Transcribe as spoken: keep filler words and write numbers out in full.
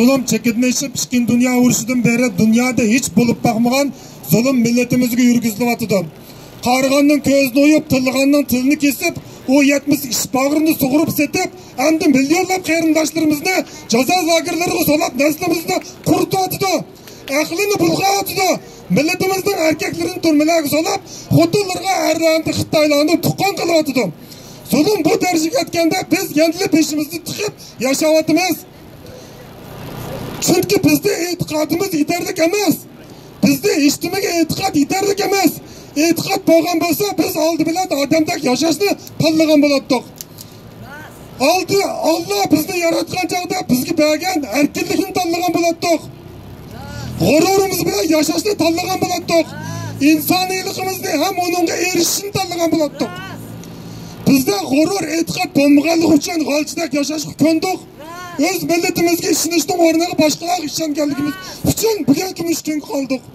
زۇلۇم چېكىدىن ئېشىپ، ئىككىنچى دۇنيا ئۇرۇشىدىن بېرى دۇنيادا ھېچ بولۇپ باقمىغان زۇلۇم مىللىتىمىزگە يۈرگۈزۈلۈۋاتىدۇ. قارىغاننىڭ كۆزىنى ئويۇپ، تىللىغاننىڭ تىلىنى كېسىپ، ئۇ يەتمىش ئىش باغرىنى سۇغۇرۇپ سېتىپ، ئەمدى مىليونلاپ قېرىنداشلىرىمىزنى جازا لاگېرلىرىغا سولاپ، نەسلىمىزنى قۇرۇتۇۋاتىدۇ. ئەقلىنى بۇلغاۋاتىدۇ. مىللىتىمىزنىڭ ئەركەكلىرىنى تۈرمىلەرگە سولاپ، خوتۇنلىرىغا ئەرلەرنى خىتايلارنى تۇغقان قىلىۋاتىدۇ. زۇلۇم بۇ دەرىجىگە يەتكەندە، بىز يەنىلا بېشىمىزنى تىقىپ ياشاۋاتىمىز. چۈنكى بىزدە ئېتىقادىمىز يېتەرلىك ئەمەس. بىزدە ھېچنېمىگە ئېتىقاد يېتەرلىك ئەمەس. ئېتىقاد بولغان بولسا، بىز ئالدى بىلەن ئادەمدەك ياشاشنى تاللىغان بولاتتۇق. ئالدى، ئاللا بىزنى ياراتقان چاغدا بىزگە بەرگەن ئەركىنلىكنى تاللىغان بولاتتۇق. غۇرۇرىمىز بىلەن ياشاشنى تاللىغان بولاتتۇق. ئىنسانىيلىقىمىزنى ھەم ئۇنىڭغا ئېرىشىشنى تاللىغان بولاتتۇق. بىزدە غۇرۇر، ئېتىقاد بولمىغانلىقى ئۈچۈن غالچىدەك ياشاشقا كۆندۇق. ئۆز مىللىتىمىزگە ئىشىنىشنىڭ ئورنىغا باشقىلارغا ئىشەنگەنلىكىمىز ئۈچۈن بۈگۈنكى مۇشۇ كۈنگە قالدۇق.